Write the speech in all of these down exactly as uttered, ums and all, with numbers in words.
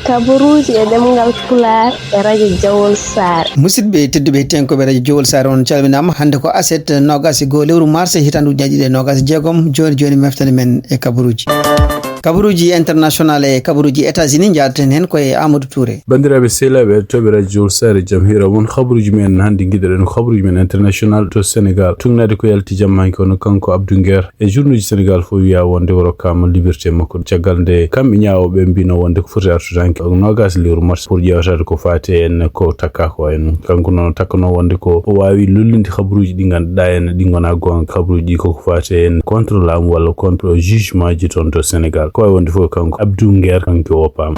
Kabaruuji e ɗemngal Pulaar e Radio Jawol Saare. Musidɓe tedduɓe, hettiyankooɓe Radio Jawol Saare, on calminaama. Hannde ko aset noogaas e goo lewru mars, hitaande ujunaaji ɗiɗi e noogaas e jeegom. Jooni jooni, meftere men e kabaruuji. Kabaruuji international e kabaruuji États-Unis, njaadaten heen ko e Amadou Touré. Banndiraaɓe sehilaaɓe heɗotooɓe Radio Jawol Saare, jam hiira mon. Kabaruuji men hannde, ngiɗoɗen ko kabaruuji men international to Sénégal. Tuugnaade ko yalti jamma hanki, kono kanko Abdou Nguer, e journée ji Sénégal fof wiya wonde o rokkaama liberté makko. Caggal nde kamɓe ñaawooɓe mbino wonde ko foti artude hanki ko noogaas lewru mars pour ƴeewtaade ko faati en ko takka ko en. Kanko noon takkanoo wonde ko o waawi lullinde kabaruuji ɗi ngannduɗaa en ɗi ngonaa goonga. Kabaruuji ɗi koko faati en contre laamu walla contre jugement ji toon to Sénégal. Ko wayi wonde fof kanko Abdou Nguer kanko woppaama.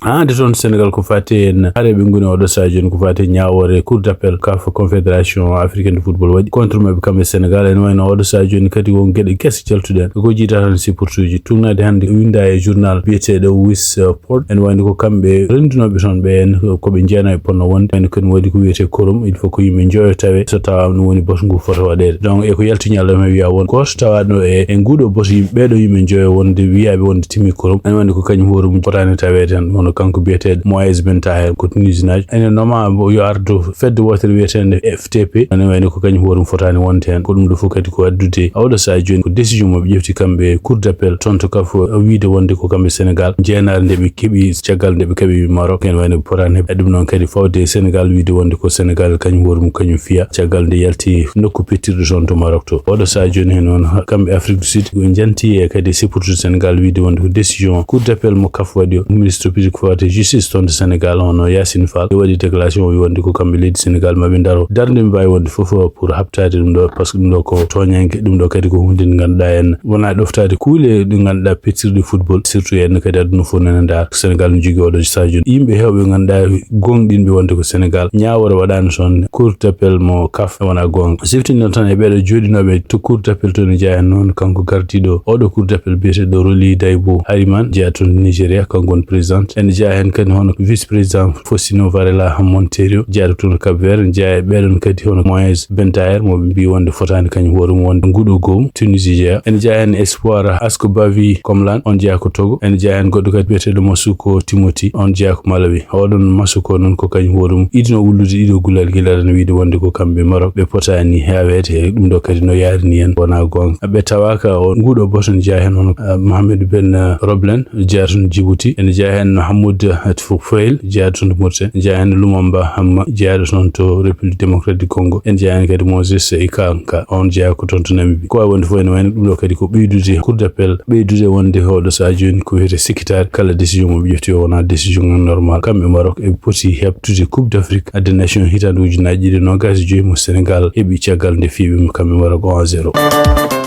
Haa nde toon Sénégal ko faati en hareeɓe ngoni oɗo sahaa jooni ko faati e ñaawoore Cour d'appel CAF, Confédération Africaine de Football waɗi contre maɓɓe kamɓe Sénégal. Ene wayno oɗo sahaa jooni kadi won geɗe kese caltuɗen ko jiida tan supporterji. Tuugnaade hannde winnda e journal biyeteeɗo Wis Sport. Ene wayno ko kamɓe renndunooɓe toon ɓe en ko ɓe jeenaɓe ponno wonde. Ene kadi waɗi ko wiyetee quorum, il faut ko yimɓe njoyo tawe so tawaama ɗum woni batu ngu fota waɗeede. Donc e ko yalti ñalawma wiya won gooto tawaaɗo e, e nguuɗo batu yimɓe, ɓeeɗo yimɓe njoyo wonde wiyaaɓe wonde timmi quorum. Ene wayno ko kañum hoore mum fotaani taweede heen, hono kanko biyeteeɗo Moïse Ben Taher ko Tunisinaajo. Ene noma yo ardu fedde wootere wiyeteende F T P. Ene wayno ko kañum hoore mum fotaani wonde heen. Ko ɗum ɗo fof kadi ko addude oɗo sahaa jooni ko décision mo ɓe ƴefti kamɓe Cour d'appel toon to CAF, wiide wonde ko kamɓe Sénégal jeenaare nde ɓe keɓi, caggal nde ɓe keɓi Maroc. Ene wayno ɓe potaani heɓde ɗum noon kadi fawde Sénégal, wiide wonde ko Sénégal kañum hoore mum kañum fiya caggal nde yalti nokku pettirɗo toon to Maroc to. Oɗo sahaa jooni heen noon kamɓe Afrique du Sud ko ɓe njanti e kadi supporterji Sénégal wiide wonde ko décision Cour d'appel mo CAF waɗi o, ministre public ko fawde justice toon to Sénégal, hono Yacine Fall, ɓe waɗi déclaration o wi wonde ko kamɓe leydi Sénégal maɓe ndaro darnde ɓe mbaawi wonde fof pour haɓtaade ɗum ɗo, par ce que ɗum ɗo ko tooñanke, ɗum ɗo kadi ko huunde nde ngannduɗaa en wonaa ɗoftaade kuule ɗe ngannduɗaa pettirɗe football, surtout en kadi aduna fof nana ndaara. Sénégal no jogii oɗo sahaa jooni yimɓe heewɓe ngannduɗaa goongɗinɓe wonde ko Sénégal ñaawoore waɗaani toon Cour d'appel mo CAF wonaa goonga. Siftinno tan e ɓeeɗo jooɗinooɓe to Cour d'appel to, ne jeyaa heen noon kanko gardiiɗo oɗo Cour d'appel biyeteeɗo Rolly Daibo Hariman, jeyaa toon to Nigeria, kanko woni président. Ene jeyaa heen kadi hono vice président Faustino Varela Monteiro, jeyaaɗo toon to Cap Vert. Ene jeyaa e ɓeeɗoon kadi hono Moïse Ben Taher mo ɓe mbiyi wonde fotaani kañum hoore mum wonde nguɗo goomu Tunisie jeyaa. Ene jeyaa heen espoir Asko Bavi Komlan, on jeyaa ko Togo. Ene jeyaa heen goɗɗo kadi biyeteeɗo Masuko Timothy, on jeyaa ko Malawi. Oɗon Masuko noon ko kañum hoore mum idino wullude ɗiɗo gulal gila tan wiide wonde ko kamɓe Maroc ɓe potaani heeweede. E ɗum ɗo kadi no yaarini en wonaa goonga. Ɓe tawaaka o nguɗo batu ne jeyaa heen hono, ah, Mohamed Ben, ah, Roblen, jeyaa toon Djibouti. Ene jeyaa heen Mahamoud, ah, Tufayl, jeyaa toon to Mauritanie. Jeyaa heen Lumumba Hamma, jeyaaɗo toon to République Démocratique du Congo. Ene jeyaa heen kadi Moses Ikanka, on jeyaa ko toon to Namibie. Ko wayi wonde fof ene wayno ɗum ɗo kadi ko ɓeydude Cour d'appel, ɓeydude wonde oɗo sahaa jooni ko wiyetee sikkitaare kala décision mo ɓe ƴefti o wonaa décision normal. Kamɓe Maroc eɓe poti heɓtude Coupe d'Afrique des Nations hitaande ujunaaji ɗiɗi e noogaas e joy mo Sénégal heɓi caggal nde fiyi ɓe kamɓe Maroc un à zéro.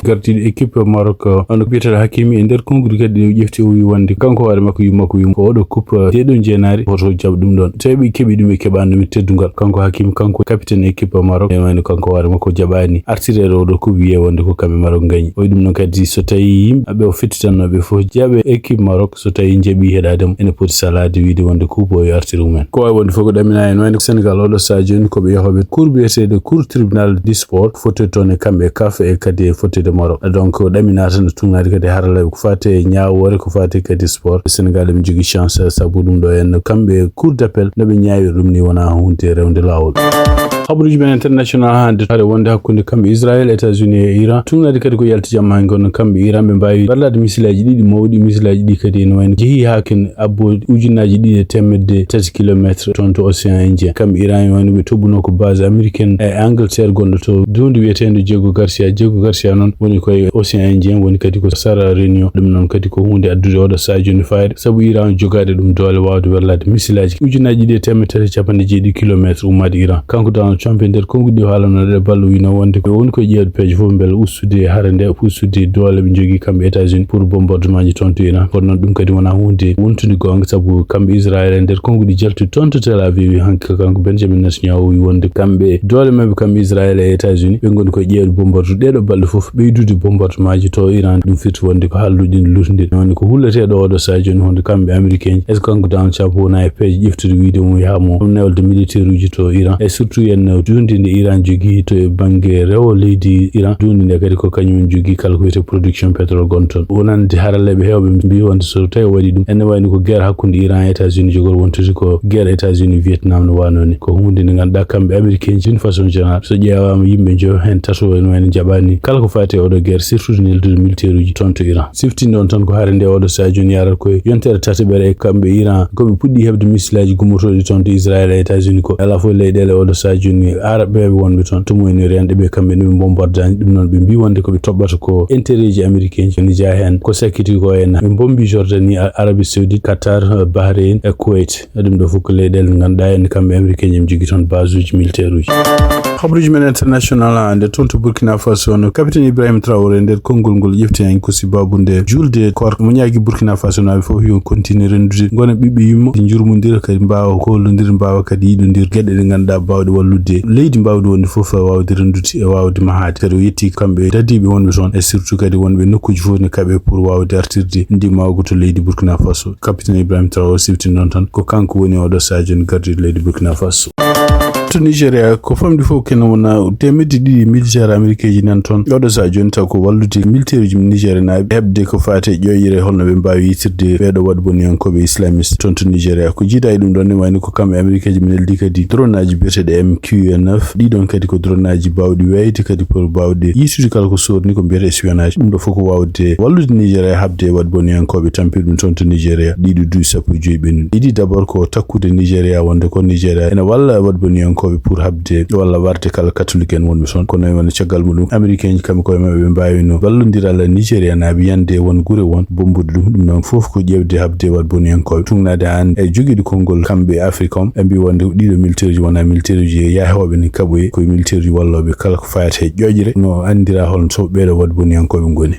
Gardiiɗo équipe Maroc, on ko biyeteeɗo Hakimi, e nder konguɗi kadi ɗi o ƴefti o wi wonde kanko hoore makko yumma ko yumma ko oɗo coupe, eh, jeeɗiɗo jeenaari hoto jaɓ ɗum ɗon. Tawi ɓe keɓi ɗum e keɓaani ɗum e teddungal. Kanko Hakimi, kanko capitaine équipe Maroc, e wayno kanko hoore makko jaɓaani artireede oɗo coupe wiye wonde ko kamɓe Maroc gañi. O wi ɗum noon kadi so tawi yimɓe ɓe o fettitanno ɓe fof jaɓe équipe Maroc, so tawi jaɓi heɗaade mo ene poti salaade wiide wonde coupe o yo artir mumen. Ko wawi wonde fof ko ɗamina en wayno Sénégal oɗo sahaa jooni ko ɓe yahooɓe cour biyeteeɗo cour tribunal du sport fottoyde toon e kamɓe e CAF e kadi e fottoyde Maroc. Donc ɗamina tan no tugnaade kadi haralleeɓe ko faati e ñaawoore ko faati kadi sport. Sénégal eɓe njogii chance sabu ɗum ɗo en kamɓe e cour d'appel no ɓe ñaawiri ɗum ni wonaa huunde rewde laawol. Habaruuji men international hannde hare wonde hakkunde kamɓe Israël, États-Unis e Iran. Tugnaade kadi ko yalti jamma hannde kono kamɓe Iran ɓe mbaawi barlaade misilaji ɗiɗi mawɗi. Misilaji ɗi kadi ene wayno jehi haa ken abbo ujunnaaji ɗiɗi e teemedde tati kilometre toon to Océan Indien. Kamɓe Iran ene wayno ɓe toɓɓuno ko base américaine e Angleterre gonɗo to duunde wiyeteende Diego Garcia. Diego Garcia noon woni koye Océan Indien, woni kadi ko Sierra Leone. Ɗum noon kadi ko huunde addude oɗo sahaa jooni fayida sabu Iran jogaade ɗum doole waawde werlaade misilaji ujunnaaji ɗiɗi e teemedde tati e capanɗe jeeɗiɗi kilometre ummaade Iran. Kanko Donald Trump e nder konnguɗi ɗi o haalano ɗe ballo wino wonde ko woni koye ƴeewde peeje fof mbele ustude hare nde, ustude doole ɓe njogii kamɓe États-Unis pour bombardement ji toon to Iran. Kono noon ɗum kadi wonaa huunde wontunde goonga sabu kamɓe Israël e nder konnguɗi jaltuɗi toon to Tel Aviv hanki kanko Benjamin Netanyahu wi wonde kamɓe doole maɓɓe kamɓe Israël e États-Unis ɓe ngoni koye ƴeewde bombardement ɗeeɗo balɗe fof ɓeydude bombardement ji to Iran. Ɗum firti wonde ko haalduɗi ɗin luutnde woni ko hulleteeɗo oɗo sahaa jooni wonde kamɓe américain est ce que kanko Donald Trump wona e peeje ƴeftude wiide mo yaha mo newalde militaire uji to Iran e surtout en No duunde nde Iran jogii to e bannge rewo leydi Iran, duunde nde kadi ko kañum en jogii kala ko wiyetee production pétrole gonɗo toon. Wonande haralleeɓe heewɓe mbii wonde so tawi o waɗii ɗum, ene wayno ko guerre hakkunde Iran e États-Unis jogori wontude, ko guerre États-Unis Vietnam no waanoo ni. Ko huunde nde ngannduɗaa kamɓe Américain ji d'une façon générale, so ƴeewaama yimɓe njo heen tato ene wayno njaɓaani kala ko faati e oɗo guerre, surtout neldude militaire uji toon to Iran. Siftinɗon tan ko hare nde oɗo sahaa jooni yarata koye yontere tataɓere e kamɓe Iran, ko ɓe puɗɗi heɓde misilaaji gummotooɗi toon to Israël e États-Unis ko. Alaa fof leyɗeele oɗo sahaa jooni Arabɓe wonɓe toon, tumoynoyre en ɗe ɓe kamɓe ne ɓe bombardani. Ɗum noon ɓe mbii wonde ko ɓe toɓɓata ko intérêt ji américain ji, ne jeyaa heen ko sakkiti ko en. Ɓe mbombi Jordanie, A-, Arabie Saoudite, Qatar, Bahreïn e Kuwait. E ɗum ɗo fof ko leyɗeele ɗe ngannduɗaa en kamɓe américain ji ɓe njogii toon base uji militaire uji. Habruuji men international hannde toon to Burkina Faso no capitaine Ibrahima Traoré nder konngol ngol ƴefti heen ko sababu nde juulde koorka mo ñaagi Burkina Faso naaɓe fof yo continue renndude ngona ɓiɓɓe yumma, ɗi njurmondira kadi mbaawa kollondir, mbaawa kadi yiɗondir geɗe ɗe ngannduɗaa baawɗe wallude leydi, mbaawdi wonde fof e waawde renndude e waawde mahaade. Kadi o yetti kamɓe dadiiɓe wonɓe toon e surtout kadi wonɓe nokkuuji fof ne kaɓe pour waawde artirde ndimaagu to leydi Burkina Faso. Capitaine Ibrahima Traoré sifti noon tan ko kanko woni oɗo sahaa jooni gardiiɗo leydi Burkina Faso. To Nigeria, ko famɗi fof kene wona teemedde ɗiɗi militaire américain ji nan toon. Oɗo sahaa jooni taw ko wallude militaire uji Nigeria naaɓe heɓde ko faati e ƴoƴre holno ɓe mbaawi yiitirde ɓeeɗo waɗboniyankooɓe islamiste toon to Nigeria. Ko jiidaa e ɗum ɗoon ne wayno ko kamɓe américain ji ɓe neldi kadi drone aji biyeteeɗo M Q neuf. Ɗiɗon kadi ko drone aji baawɗi weeyde kadi pour baawde yiitude kala ko soorni ko mbiyetee espionnage. Ɗum ɗo fof ko waawde wallude Nigeria haɓde e waɗboniyankooɓe tampi ɗum toon to Nigeria ɗiɗo duuɓi sappo e joyi ɓennuɗi. Idii d'abord ko takkude Nigeria wonde ko Nigeria ene walla waɗboniyankooɓe pour haɓde walla warde kala catholique en wonɓe toon. Kono e wano caggal muɗum, américain ji kamɓe koye maɓɓe ɓe mbaawino wallodirala Nigeria naaɓe yande won gure won bombude ɗum. Ɗum noon fof ko ƴeewde haɓde waɗboniyankooɓe. Tugnaade hannde e jogiiɗo konngol kamɓe Africom, ɓe mbii wonde ko ɗiɗo militaire ji wona militaire ji yahooɓe ne kaɓoyi, koye militaire ji wallooɓe kala ko faati e ƴoƴre no anndiraa holno so ɓeeɗo waɗboniyankooɓe ngoni.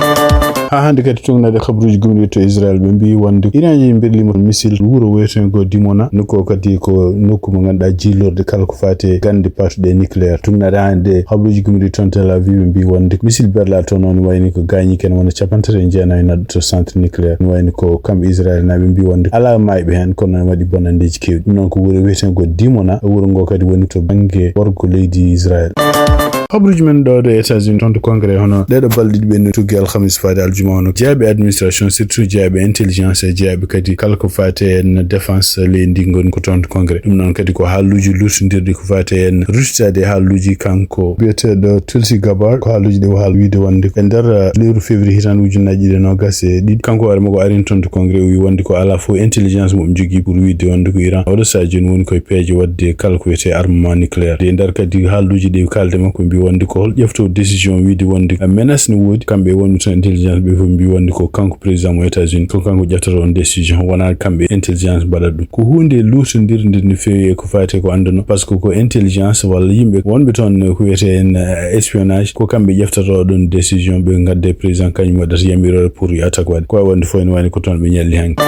Haa hannde kadi tugnaade kabaruuji gomɗi to Israël, ɓe mbii wonde Iran yehi mberlima missile wuro wiyetengo Dimona, nokku o kadi ko nokku mo ngannduɗaa jiilorde kala ko faati e gannde patuɗe nucléaire. Tugnaade hannde kabaruuji gomɗi toon Tel Aviv, ɓe mbii wonde missile berlaa toon on wayni ko gaañi ken wona capanɗe tati e jeenayi neɗɗo to centre nucléaire. No wayni ko kamɓe Israël naaɓe mbii wonde alaa maayɓe heen, kono ne waɗi bonanndeeji keewɗi. Ɗum noon ko wuro wiyetengo Dimona, wuro ngo kadi woni to bannge worgo leydi Israël. Kabaruuji men ɗo ɗo États-Unis toon to Congrès, hono ɗeeɗo balɗe ɗiɗi ɓennuɗe tuggi alhamis faade aljuma, hono jeyaaɓe administration, surtout jeyaaɓe intelligence e jeyaaɓe kadi kala ko faati en défense leydi ngoni ko toon to Congrès. Ɗum noon kadi ko haaluuji luutondirɗi ko faati en ruttitaade e haaluuji kanko biyeteeɗo Tulsi Gabbard. Ko haaluuji ɗi o haali wiide wonde e nder, uh, lewru février hitaande ujunnaji ɗiɗi e noogas e ɗiɗi, kanko hoore makko arini toon to Congrès, o wi wonde ko alaa fof intelligence mo ɓe njogii pour wiide wonde ko Iran oɗo sahaa jooni woni koye peeje waɗde kala ko wiyetee armement nucléaire. E nder kadi haaluuji ɗi kaalde makko mbii wonde ko hol ƴeftowo décision wiide wonde menace ne woodi, kamɓe wonɓe toon intelligence ɓe fof mbii wonde ko kanko président mo États-Unis, ko kanko ƴeftata on décision, wonaa kamɓe intelligence mbaɗata ɗum. Ko huunde luutondirnde no feewi e ko faati e ko annduno, par ce que ko intelligence walla yimɓe wonɓe toon ko wiyetee en, eh, espionnage, ko kamɓe ƴeftata ɗon décision, ɓe ngadda e président kañum waɗata yamiroore pour yo attaque waɗe. Ko wayi wonde fof ene wayni ko toon ɓe ñalli hanki.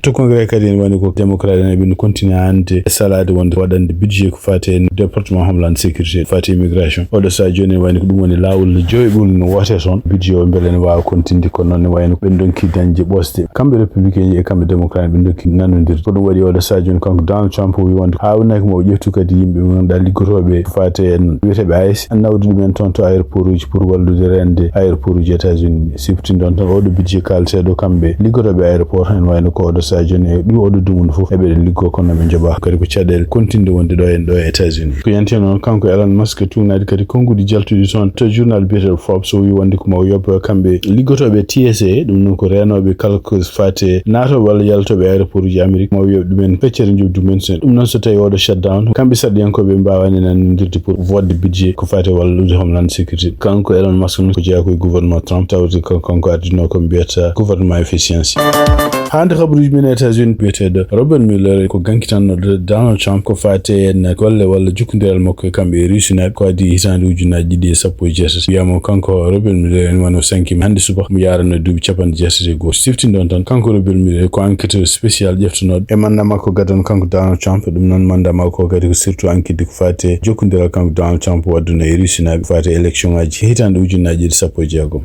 To Congrès kadi ene wayni ko démocrate en ɓe continue hannde salaade wonde waɗande budget ko faati en département Homeland Sécurité, faati immigration. Oɗo sahaa jooni ene wayni ko ɗum woni laawol joyɓol no woote toon. Budget o mbele ene waawa continde, kono noon ene wayni ko ɓe ndonki dañde ɓosde. Kamɓe républicain ji e kamɓe démocrate ɓe ndokki nanondirde. Ko ɗum waɗi oɗo sahaa jooni kanko Donald Trump o wi wonde haawnaaki mo o ƴeftu kadi yimɓe ɓe ngannduɗaa liggotooɓe faate en wiyeteeɓe I C E, nawde ɗumen toon to aéroport uji pour wallude reende aéroport uji États-Unis. Siftinɗon tan oɗo budget kaaleteeɗo kamɓe liggotooɓe aéroport en wayno ko oɗo sahaa jooni e ɗum oɗo dumunna fof eɓe ɗen liggoo kono ɓe njoɓaaka. Kadi ko caɗeele continde wonde ɗo en ɗo e États-Unis. Ko yanti noon kanko Elon Musk tugnaade kadi konnguɗi jaltuɗi toon to journal biyeteeɗo Forbes o wi wonde ko maw yoɓ kamɓe liggotooɓe T S A, ɗum noon ko reenooɓe kala ko faati e naatooɓe walla yaltooɓe aéroport uji Amérique, maw yoɓ ɗumen feccere njoɓdi mumen. Ɗum noon so tawi oɗo shutdown, kamɓe sarɗiyankooɓe mbaawaani nanondirde pour vote de budget ko faati e wallude Homeland Security. Kanko Elon Musk noon ko jeyaa ko e gouvernement Trump, tawde ko kanko ardinoo ko mbiyata gouvernement efficiency. Haa nde kabaruuji men États-Unis biyeteeɗo Robert Mueller ko gankitannoɗo Donald Trump ko faati e golle walla jokkondiral makko e kamɓe e Russie naaɓe ko adii hitaande ujunnaaji ɗiɗi e sappo e jeetati. Wiyaama kanko Robert Mueller ene wano sankima hannde subaka mo yaarano duuɓi capanɗe jeetati e gooto. Siftinɗon tan, kanko Robert Mueller ko enquêteur spécial ƴeftanooɗo e mandat makko gadano kanko Donald Trump. Ɗum noon mandat makko kadi ko surtout enquête ko faati e jokkondiral kanko Donald Trump wadduno e Russie naaɓe ko faati e élection ngaji hitaande ujunnaaji ɗiɗi sappo e jeegom.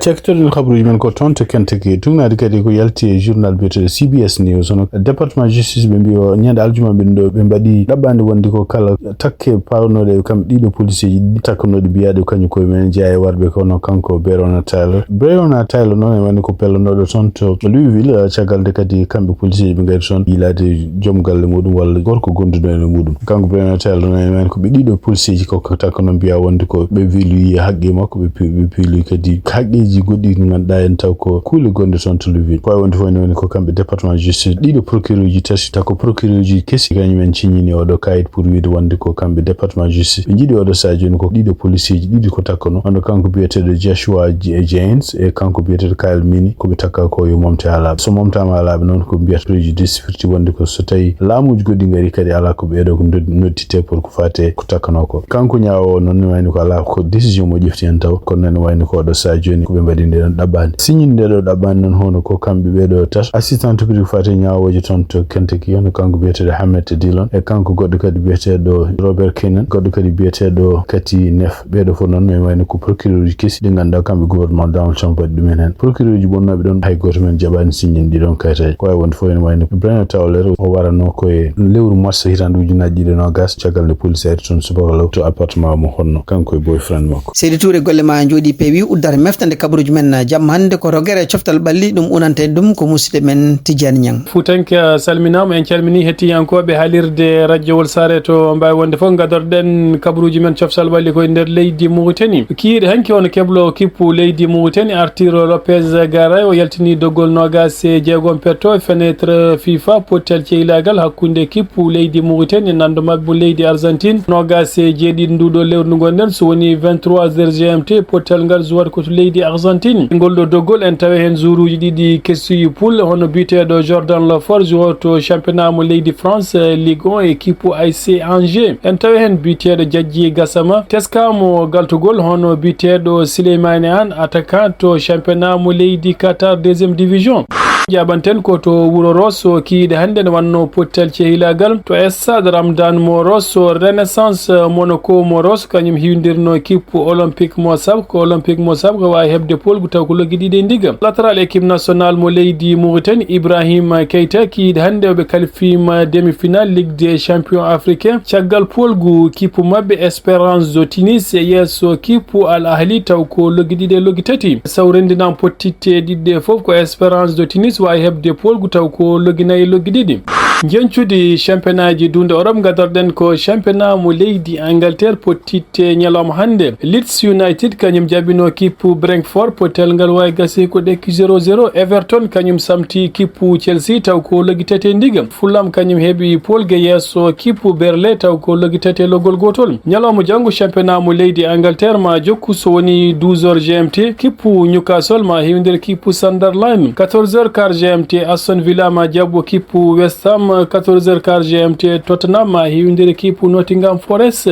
Cakitoɗen habaruuji men ko toon to Kentucky. Tugnaade kadi ko yalti e journal biyeteeɗo C B S News. Hono département justice ɓe mbiyo ñande aljuma ɓen ɗo ɓe mbaɗi ɗaɓɓaande wonde ko kala takke pawnooɗe e kamɓe ɗiɗo policeeji ɗi takkanooɗi mbiyaaɗe ko kañum koye men jeyaa e warɓe kono kanko Breonna Taylor. Breonna Taylor noon e wayno ko pellonooɗo toon to Louisville, eh, caggal nde kadi kamɓe policeeji ɓe ngari toon yiilaade joom galle muɗum walla gorko gonduɗo e muɗum. Kanko Breonna Taylor noon e wayno ko ɓe ɗiɗo policeeji ko, ko takkanoo mbiyaa wonde ko ɓe weluyi haqqe makko, ɓe pe-, ɓe peeloyi kadi haqqeeji goɗɗi ɗi ngannduɗaa en taw ko kuule gonɗe toon to Louisville. Ko wayi wonde fof ene wayno ko kamɓe département justice ɗiɗo procureur uji tati, taw ko procureur uji kesi kañum en ciññini oɗo kayit pour wiide wonde ko kamɓe département justice ɓe njiɗi oɗo sahaa jooni ko ɗiɗo policeeji ɗiɗi ko takkanoo. Wonde kanko biyeteeɗo Joshua J-, James e kanko biyeteeɗo Kyle Meany ko ɓe takka ko yo momte alaaɓe. So momtaama alaaɓe noon ko mbiyata préjudice firti wonde ko so tawi laamuuji goɗɗi ngari kadi alaa ko ɓeeɗo ko nod-, noddite pour ko faate ko takkanoo ko. Kanko ñaawoowo noon ne wayno ko alaa ko décision mo ƴefti heen taw, kono noon wayno ko oɗo sahaa jooni ko ɓe mbaɗi nde ɗon ɗaɓɓaande. Siñinde nde ɗo ɗaɓɓaande noon hono ko kamɓe ɓeeɗo tato, assistant public faate ñaawooje toon to Kentucky, hono kanko biyeteeɗo Hamlet Dillon, e kanko goɗɗo kadi biyeteeɗo Robert Keenan, goɗɗo kadi biyeteeɗo Kathy Neff. Ɓeeɗo fof noon ne wayno ko procureur uji kesi ɗi ngannduɗaa kamɓe gouvernement Donald Trump waɗi ɗum en heen. Procureur uji bonnooɓe ɗoon hay gooto men jaɓaani siñinde ɗi ɗon kayitaaji. Ko wayi wonde fof ene wayno Breonna Taylor o waranoo ko e lewru mars hitaande ujunaaji ɗiɗi e noogaas, caggal nde police ari toon subaka law to appartement mo honno kanko e boyfriend makko. Seydi Touré, golle ma njooɗi peewi, uddata mefta nde kabaruuji men jamma hannde ko rogere coftal ɓalli, ɗum unanta en ɗum ko musidɗo men Tidiane Niang. Fuutanke a salminaama, en calminii hettiyankooɓe haalirde radiowol Saare to mbaawi wonde fof gadorɗen kabaruuji men coftal ɓalli koye nder leydi Mauritanie. Kiiɗe hanki hono keblo kippu leydi Mauritanie Arturo Lopez Garay o yaltini doggol noogaas e jeegom petto fenêtre FIFA pottal ceylaagal hakkunde kippu leydi Mauritanie e nanndo maɓɓe mo leydi Argentine. Noogaas e jeeɗiɗi nduɗo lewru ndu ngonɗen, so woni vingt-trois heures G M T, pottal ngal suwata ko to leydi Argentine. Ngol ɗo doggol en tawa heen joueuruuji ɗiɗi kesuyi poule, hono biyeteeɗo Jordan Lafort suwata to championnat mo leydi France, eh, Ligue un e kippu A C Angers. En tawa heen biyeteeɗo Jajji Gassama teskaama galtugol, hono biyeteeɗo Souleymane Anne attaquant to championnat mo leydi Qatar deuxième division. Jaɓanten ko to wuro Rosso kiiɗe hannde ne wannoo pottal cehilaagal to stade Ramdan mo Rosso, Renaissance Monaco mo Rosso kañum hiwdirno kippu Olympique mo Sabko. Olympique mo Sabko waawi heɓde poolgu taw ko loggi ɗiɗi e ndiga. Latéral équipe nationale mo leydi Mauritanie Ibrahim Keita kiiɗe hannde oɓe qualifiima demi-finale Ligue des champions africains caggal poolgu kippu maɓɓe Espérance de Tunis e yeeso kippu Al Ahli taw ko loggi ɗiɗi e loggi tati. Saw renndinaama pottitte ɗiɗi ɗe fof ko Espérance de Tunis waawi heɓde poolgu taw ko loggi nayi e loggi ɗiɗi. Njeñcudi championnatji duunde Europe, gadorɗen ko championnat mo leydi Angleterre, pottitte ñalawma hannde. Leeds United kañum jaɓino kippu Brentford, pottal ngal waawi gasde ko ɗekki zéro zéro. Everton kañum samti kippu Chelsea taw ko loggi tati e ndiga. Fulham kañum heɓi poolgu e yeeso kippu Burnley taw ko loggi tati e loggol gootol. Ñalawma janngo championnat mo leydi Angleterre ma jokku so woni douze heures G M T, kippu Newcastle ma heewndira kippu Sunderland. Quatorze heures quart G M T, Aston Villa ma jaɓɓo kippu West Ham. Quatorze heures quart G M T, Tottenham ma heewndira kippu Nottingham Forest.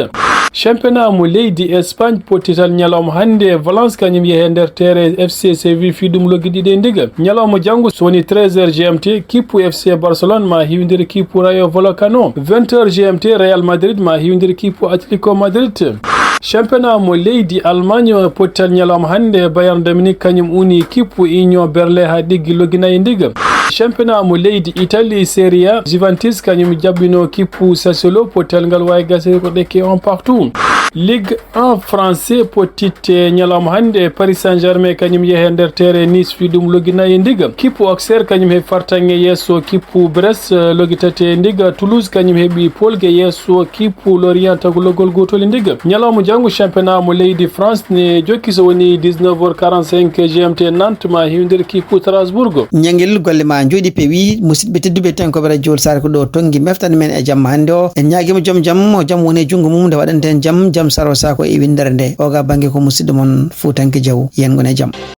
Championnat mo leydi Espagne, pottital ñalawma hannde, Valence kañum yehe nder terrain F C Séville fii ɗum loggi ɗiɗi e ndiga. Ñalawma janngo so woni treize heures G M T, kippu F C Barcelone ma heewndira kippu Rayo Vallecano. Vingt heures G M T, Real Madrid ma heewndira kippu Atletico Madrid. Championnat mo leydi Allemagne, pottal ñalawma hannde, Bayern de Munich kañum uni kippu Union Berlin haa ɗiggi loggi nayi e ndiga. Championnat mo leydi Italie, Serie A, Juventus kañum jaɓɓino kippu Sassuolo, pottal ngal waawi gasde ko ɗekki un partout. Ligue un français, pottitte ñalawma hannde, Paris Saint-Germain kañum yehe nder terrain Nice fii ɗum loggi nayi e ndiga. Kippu Auxerre kañum heɓi fartaŋŋe yeeso kippu Brest, eh, loggi tati e ndiga. Toulouse kañum heɓi poolgu e yeeso kippu Lorient taw ko loggol gootol e ndiga. Ñalawma janngo championnat mo leydi France ne jokki so woni dix-neuf heures quarante-cinq G M T, Nantes ma heewndira kippu Strasbourg. Ñangel golle ma njooɗi peewi, musidɓe tedduɓe, tenkooɓe radiowol Saare ko ɗo tonngi meftan men e jamma hannde o. En ñaagiima joom jam, mo jam woni e junngo mum, nde waɗanten jam, jam saroo saako e winndere nde. Oga bannge ko musidɗo mon Fuutanke Jaw, yen ngon e jam.